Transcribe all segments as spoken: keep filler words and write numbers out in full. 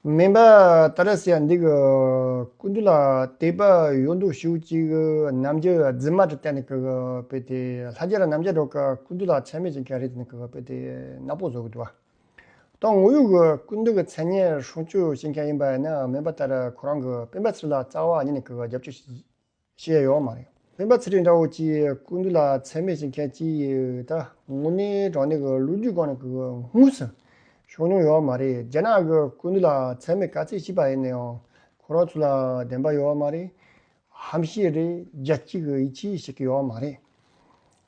མེ་འབར་ཏཱ་ར་ཟེར་ཡ་འདི་གི་སྐུ་མདུན་ལ་དད་པ་ཡོད་མདོག་ཞུ་ཅིག་གི་རྣམ་འགྱུར་རྫུན་མ་དེ་བསྟན་ནས་གི་བོད་དེ་ལྷ་རྒྱལ་རྣམ་རྒྱལ་སྒྲོལ་དཀར་སྐུ་མདུན་ལ་མཚན་སྨད་བྱེད་མཁན་རེད་ཟེར་ནས་གི་བོད་དེ་ནག་པོ་བཟོ་གི་འདུག་བ། ད་ངོ་ཡོད་གི་སྐུ་མདུན་གི་མཚན་སྙན་སྲུང་སྐྱོབ་བྱེད་མཁན་ཡིན་པ་ཡིན་ན་མེ་འབར་ཏཱ་ར་ཁོ་རང་གི་སྤེན་པ་ཚེ་རིང་ལ་རྩ་བ་ཉིད་ནས་གི་རྒྱབ་སྐྱོར་བྱས་ཡོད་མ་རེད། སྤེན་པ་ཚེ་རིང་འདྲ་བོ་ཅིག་སྐུ་མདུན་ལ་མཚན་སྨད་བྱེད་མཁན་ཅིག་ད་དངོས་གནས་དྲང་གནས་གི་ལོ་རྒྱུས་སྒང་ནས་གི་དངོས་སུ་བྱུང་མྱོང་ཡོད་མ་རེད། རྒྱ་ནག་གི་སྐུ་མདུན་ལ་མཚན་སྨད་ག་ཚད་བྱས་པ་ཡིན་ན་ཡང་ཁོ་རང་ཚོ་ལ་བདེན་པ་ཡོད་མ་རེད། ཧམ་བཤད་རེད། རྒྱལ་སྤྱི་གི་ཡིད་ཆེས་བྱེད་ཀྱི་ཡོད་མ་རེད།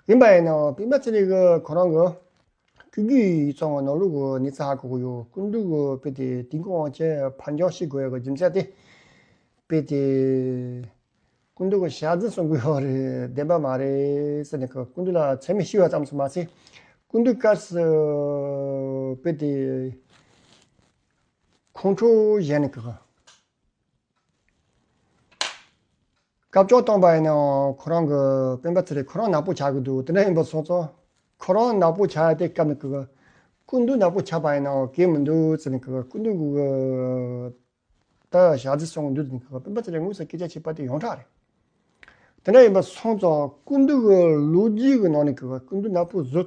ཡིན་པ་ཡིན་ནའང་སྤེན་པ་ཚེ་རིང་གི་ཁོ་རང་གི་སྐུ་སྒེར་ཡིག་ཚང་གི་ནང་ལོགས་ཀྱི་གནས་ཚུལ་ཧ་གོ་གི་ཡོད། སྐུ་མདུན་གྱི་དཔེ་དེ་དུས་འཁོར་དབང་ཆེན་ཕར་འགྱངས་བྱེད་དགོས་ཡག་གི་རྒྱུ་མཚན་དེ་དཔེ་དེ་སྐུ་མདུན་གྱི་ཞལ་རྫུན་གསུང་གི་ཡོད་རེད། བདེན་པ་མ་རེད་ཟེར་ནས་ཀྱི་སྐུ་མདུན་ལ་མཚན་སྨད་ཞུས་པ་ཙམ་ཞིག་མ་ཟད། སྐུ་མདུན་སྐབས་སུ་དཔེ་དེ་ཁོང་ཁྲོ་བཞེངས་ནས་ཀྱི། སྐབས་བཅོ་ལྔ་པ་ཡིན་ནའང་ཁོ་རང་གི་སྤེན་པ་ཚེ་རིང་ཁོ་རང་ནག་པོ་ཆགས་ཀྱི་འདུག་དེ་འདྲ་ཡིན་པ་སོང་ཙང་ཁོ་རང་ནག་པོ་ཆགས་ཡ་དེ་སྐབས་ནས་ཀྱི་སྐུ་མདུན་ནག་པོ་ཆགས་པ་ཡིན་ནའང་གལ་མི་འདུག་ཟེར་ནས་ཀྱི་སྐུ་མདུན་གྱི་ད་ཞལ་རྫུན་གསུང་གི་འདུག་ཟེར་ནས་ཀྱི་སྤེན་པ་ཚེ་རིང་དངོས་སུ་སྐད་ཆ་བཤད་པ་དེ་ཡོངས་གྲགས་རེད། དེ་འདྲ་ཡིན་པ་སོང་ཙང་སྐུ་མདུན་གྱི་ལོ་རྒྱུས་ཀྱི་ནང་ནས་ཀྱི་སྐུ་མདུན་ནག་པོ་བཟོ་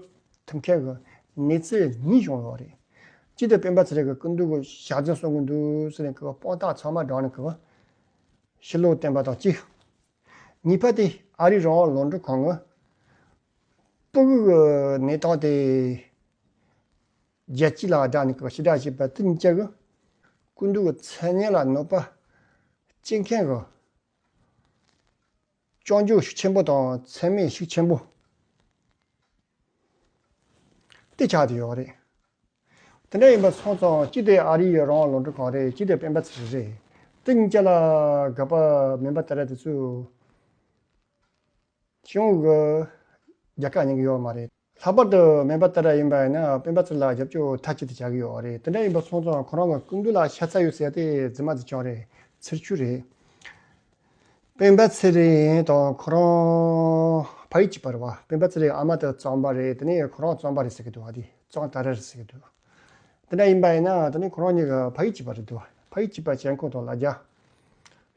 ཐུབ་མཁན་གྱི་གནས་ཚུལ་གཉིས་བྱུང་ཡོད་རེད། གཅིག་དེ་སྤེན་པ་ཚེ་རིང་གིས་སྐུ་མདུན་གྱི་ཞལ་རྫུན་གསུང་གི་འདུག་ཟེར་ནས་ཀྱི་དཔང་རྟགས་ཚང་མ་བསྒྲགས་ནས་ཀྱི་ཕྱི་ལོགས་བསྟན་པ་དང་གཅིག་གཉིས་པ་དེ་ཨ་རིའི་རང་དབང་རླུང་འཕྲིན་ཁང་གིས་སྤུ་གུ་གི་གནས་སྟངས་དེ་རྒྱལ་སྤྱི་ལ་བསྒྲགས་ནས་ཀྱི་ཕྱི་བསྒྲགས་བྱས་པ་དེ་གཉིས་ཀ་གིས་སྐུ་མདུན་གྱི་མཚན་སྙན་ལ་གནོད་པ་སྐྱེལ་མཁན་གྱི་སྐྱོན་བརྗོད་ཤུགས་ཆེན་པོ་དང་མཚན་སྨད་ཤུགས་ཆེན་པོ་དེ་ཆགས་བསྡད་ཡོད་རེད། དེ་འདྲ་ཡིན་པ་སོང་ཙང་གཅིག་དེ་ཨ་རི་ཡི་རང་དབང་རླུང་འཕྲིན་ཁང་རེད། གཅིག་དེ་སྤེན་པ་ཚེ་རིང་རེད། དེ་གཉིས་ཀ་ལ་དགག་པ་མེ་འབར་ཏཱ་ར་དེ་ཚོས་ཅུང་གི་རྒྱལ་ཁ་ཉན་གི་ཡོད་མ་རེད། ལྷག་པར་དུ་མེ་འབར་ཏཱ་ར་ཡིན་པ་ཡིན་ན་སྤེན་པ་ཚེ་རིང་ལ་རྒྱབ་སྐྱོར་མཐའ་གཅིག་ཏུ་བྱ་གི་ཡོད་རེད། དེ་འདྲ་ཡིན་པ་སོང་ཙང་ཁོ་རང་གི་སྐུ་མདུན་ལ་ཤ་ཚ་ཡོད་ཟེར་ཏེ་རྫུན་མ་རྫུན་ཆང་རེད། ཚེར་ཆུ་རེད། སྤེན་པ་ཚེ་རིང་དང་ཁོ་རང་ཕ་ཡུལ་གཅིག་པ་རེད་བ། སྤེན་པ་ཚེ་རིང་ཨ་མ་དེ་གཙང་པ་རེད། དེ་ནས་ཁོ་རང་གཙང་པ་རེད་ཟེར་གི་འདུག་བ། དེ་གཙང་ཏཱ་ར་རེད་ཟེར་གི་འདུག་དེ་འདྲ་ཡིན་པ་ཡིན་ན་དེ་ནས་ཁོ་རང་གཉིས་ཀྱི་ཕ་ཡུལ་གཅིག་པ་རེད་འདུག་བ། ཕ་ཡུལ་གཅིག་པ་བྱས་ཁོང་དང་ལ་རྒྱ་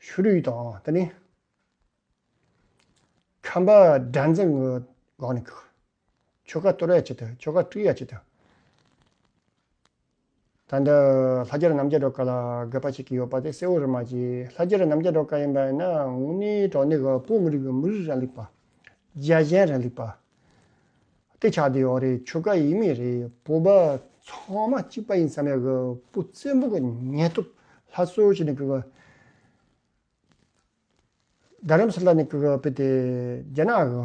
ཤུ་རུ་ཡུལ་དང་དེ་ནས་ཁམས་པ་དགྲ་འཛིན་གྱི་སྒང་ནས་ཆོལ་ཁ་གཏོར་ཡ་ཆེད་དུ་ཆོལ་ཁ་དཀྲུག་ཡ་ཆེད་དུ། ད་ལྟ་ལྷ་རྒྱལ་རྣམ་རྒྱལ་སྒྲོལ་དཀར་ལ་དགག་པ་བྱེད་ཀྱི་ཡོད་པ་དེ་གསལ་བོ་རེད་མ་གཞི། ལྷ་རྒྱལ་རྣམ་རྒྱལ་སྒྲོལ་དཀར་ཡིན་པ་ཡིན་ན་དངོས་གནས་དྲང་གནས་ཀྱི་བོད་མི་རིགས་ཀྱི་མི་རིགས་རིང་ལུགས་པ། རྒྱལ་ཞེན་རིང་ལུགས་པ་དེ་ཆགས་བསྡད་ཡོད་རེད། ཆོལ་ཁ་ཡིན་མིན་རེད། བོད་པ་ཚང་མ་གཅིག་པ་ཡིན་བསམ་ཡག་གི་བོད་བཙན་པོ་གི་ཉེན་སྟོབས་སླར་གསོ་བྱས་ནས་གི་རྡ་རམ་ས་ལ་ནས་གི་བོད་དེ་རྒྱ་ནག་གི་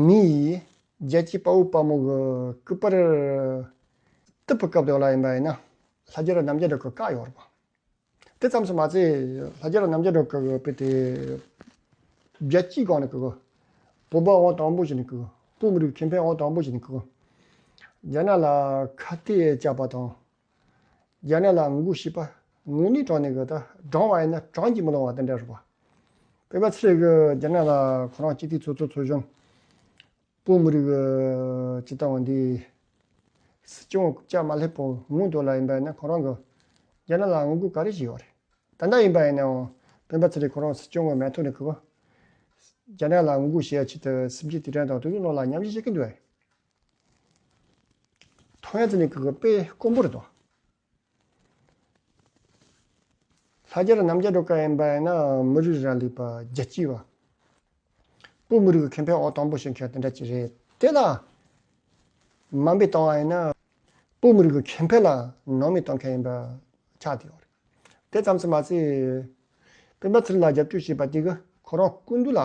མི་ཡིས་རྒྱལ་གཅེས་དཔའ་བོ་དཔའ་མོ་གི་སྐུ་པར་གཏུབ་པའི་སྐབས་དེ་ལ་ཡིན་པ་ཡིན་ན་ལྷ་རྒྱལ་རྣམ་རྒྱལ་སྒྲོལ་དཀར་བཀག་ཡོད་རེད་པ། དེ་ཙམ་ཞིག་མ་ཚད་ལྷ་རྒྱལ་རྣམ་རྒྱལ་སྒྲོལ་དཀར་གི་དཔེ་དེ་རྒྱལ་སྤྱིའི་སྒང་ནས་གི་བོད་པ་དབང་དང་པོ་ཞིག་ནས་གི་བོད་མི་རིགས་ཁེ་ཕན་དབང་དང་པོ་ཞིག་ནས་གི་རྒྱ་ནག་ལ་ཁ་གཏད་བཅག་པ་དང་། རྒྱ་ནག་ལ་ངོ་རྒོལ་བྱེད་པ་དངོས་གནས་དྲང་གནས་ཀྱི་ད་དྲང་བ་ཡིན་ན་དྲང་གི་མི་ལང་བ་དེ་འདྲ་རེད་པ། སྤེན་པ་ཚེ་རིང་གིས་རྒྱ་ནག་ལ་ཁོ་རང་སྤྱི་འཐུས་ཚོགས་གཙོ་ཚོགས་གཞོན་བོད་མི་རིགས་ཀྱི་སྤྱི་བཏང་འདི་སྲིད་སྐྱོང་བཅའ་མ་སླེབས་པའི་སྔོན་དུ་ལ་ཡིན་པ་ཡིན་ན་ཁོ་རང་གིས་རྒྱ་ནག་ལ་ངོ་རྒོལ་ག་རེ་བྱས་ཡོད་རེད། ད་ལྟ་ཡིན་པ་ཡིན་ནའང་སྤེན་པ་ཚེ་རིང་ཁོ་རང་སྲིད་སྐྱོང་གི་མ་ཐོན་ནས་ཁོ་རྒྱ་ནག་ལ་ངོ་རྒོལ་བྱེད་ཡ་ཆེད་དུ་སྲིད་འཛིན་དེ་དྲན་དང་དེ་ཚོའི་ནང་ལ་མཉམ་ཞུགས་བྱེད་ཀྱི་འདུག་ཨེ། ཐོན་ཡ་ཚོ་ནི་གི་དཔེ་དཀོན་པོ་རེད་དོ། ལྷ་རྒྱལ་རྣམ་རྒྱལ་སྒྲོལ་དཀར་ཡིན་པ་ཡིན་ན་མི་རིགས་རིང་ལུགས་པ་རྒྱལ་གཅེས་པ། བོད་མི་རིགས་ཀྱི་ཁེ་ཕན་འོག་དང་པོ་ཞིག་མཁན་དེ་འདྲ་ཅིག་རེད། དེ་ལ་དམའ་འབེབས་བཏང་བ་ཡིན་ན་བོད་མི་རིགས་ཀྱི་ཁེ་ཕན་ལ་སྣང་མེད་གཏོང་མཁན་ཡིན་པ་ཆགས་བསྡད་ཡོད་རེད། དེ་ཙམ་ཞིག་མ་ཟད་སྤེན་པ་ཚེ་རིང་ལ་རྒྱབ་སྐྱོར་བྱས་པ་དེ་གིས་ཁོ་རང་སྐུ་མདུན་ལ་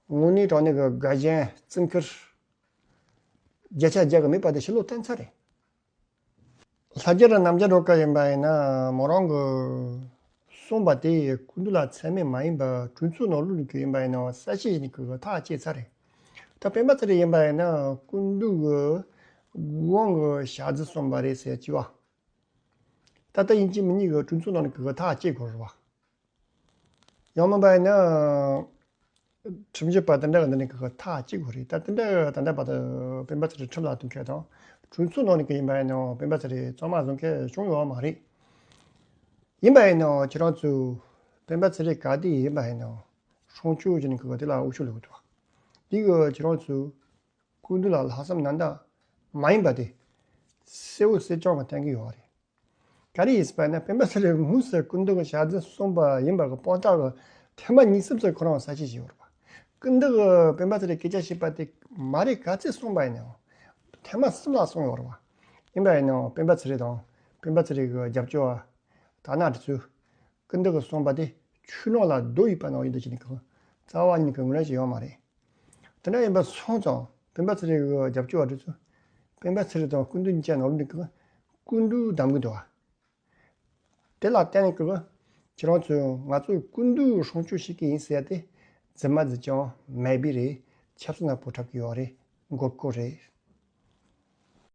དངོས་གནས་དྲང་གནས་ཀྱི་དགའ་ཞེན་བརྩི་བཀུར་བརྒྱ་ཆ་བརྒྱ་གི་མེད་པ་དེ་ཕྱི་ལོགས་བསྟན་ཚར་རེད། ལྷ་རྒྱལ་རྣམ་རྒྱལ་སྒྲོལ་དཀར་ཡིན་པ་ཡིན་ན་མོ་རང་གིས་གསུངས་པ་དེ་སྐུ་མདུན་ལ་མཚན་སྨད་མ་ཡིན་པ་གྲོས་ཚོགས་ནང་ལོགས་ནས་ཀྱི་ཡིན་པ་ཡིན་ནའང་གསལ་བཤད་ནས་ཀྱི་ཐག་བཅད་ཚར་རེད། ད་སྤེན་པ་ཚེ་རིང་ཡིན་པ་ཡིན་ན་སྐུ་མདུན་གྱི་དབང་གི་ཞག་རྩི་སོང་བ་རེད་ཟེར་གྱི་བ། ད་ལྟ་ཡིན་གཅིག་མིན་གཉིས་ཀྱི་གྲོས་ཚོགས་ནང་ནས་ཀྱི་ཐག་བཅད་དགོས་རེད་བ། ཡང་མིན་པ་ཡིན་ན། ཁྲིམས་ཞིབ་པ་དེ་འདྲ་གི་འདི་ནས་གི་ཐག་གཅིག་པ་རེད། ད་དེ་འདྲ་ད་ལྟ་བར་དུ་སྤེན་པ་ཚེ་རིང་ཁྲིམས་ལ་གཏུག་མཁན་དང་ གྲོས་ཚོགས་ནང་ནས་ཀྱི་ཡིན་པ་ཡིན་ནའང་སྤེན་པ་ཚེ་རིང་རྩ་མ་བཟུང་མཁན་བྱུང་ཡོད་མ་རེད། ཡིན་པ་ཡིན་ནའང་ཁྱེད་རང་ཚོས་སྤེན་པ་ཚེ་རིང་ག་དེ་ཡིན་པ་ཡིན་ནའང་སྲུང་སྐྱོབ་བྱས་ནས་ཀྱི་དེ་ལ་འོས་ཤོག་ལོག་འདུག་དེ་གི་ཁྱེད་རང་ཚོས་སྐུ་མདུན་ལ་ལྷག་བསམ་རྣམ་དག་མ་ཡིན་པ་དེ་གསལ་བོ་གསལ་རྐྱང་གི་བསྟན་གྱི་ཡོད་རེད། ག་རེ་ཡིན་ཟེར་བ་ན་སྤེན་པ་ཚེ་རིང་དངོས་སུ་སྐུ་མདུན་གྱི་ཞལ་འཛོམས་གསུངས་པ་ཡིན་པ་གི་དཔང་རྟགས་ཀྱི་ཐེངས་མ་གཉིས་གསུམ་ཙམ་ཁོ་རང་ས་ཆ་ཞིག་ཡོད་རེད་པ། སྐུ་མདུན་གྱིས་སྤེན་པ་ཚེ་རིང་སྐད་ཆ་བཤད་པ་དེ་མ་རེད་ག་ཚོད་གསུངས་པ་ཡིན་ནའང་ཐེངས་མ་གསུམ་ལ་གསུངས་ཡོད་རེད་པ། ཡིན་པ་ཡིན་ནའང་སྤེན་པ་ཚེ་རིང་དང་སྤེན་པ་ཚེ་རིང་གི་རྒྱབ་སྐྱོར་བ་དར་ནག་དེ་ཚོས་སྐུ་མདུན་གྱིས་གསུངས་པ་དེ་ཆུ་ནང་ལ་རྡོ་ཡིས་པ་ནང་བཞིན་དུ་བྱས་ནས་ཀྱི་རྩ་བ་ཉིད་ཀྱི་ངོས་ལེན་བྱས་ཡོད་མ་རེད། དེ་འདྲ་ཡིན་པ་སོང་ཙང་སྤེན་པ་ཚེ་རིང་གི་རྒྱབ་སྐྱོར་བ་དེ་ཚོས་སྤེན་པ་ཚེ་རིང་དང་སྐུ་མདུན་གཉིས་ཀ་ནང་ལོགས་ནས་ཀྱི་སྐུ་མདུན་གདམ་གྱི་འདུག་བ། དེ་ལ་བརྟེན་ནས་ཀྱི་ཁྱེད་རང་ཚོས་ང་ཚོས་སྐུ་མདུན་སྲུང་སྐྱོབ་བྱེད་ཀྱི་ཡིན་ཟེར་ཏེ་རྫུན་མ་རྫུན་རྐྱང་མེད་པའི་རེད། ཆབ་སྲིད་ནང་བོ་འཁྲབ་ཀྱི་ཡོད་རེད། མགོ་སྐོར་རེད།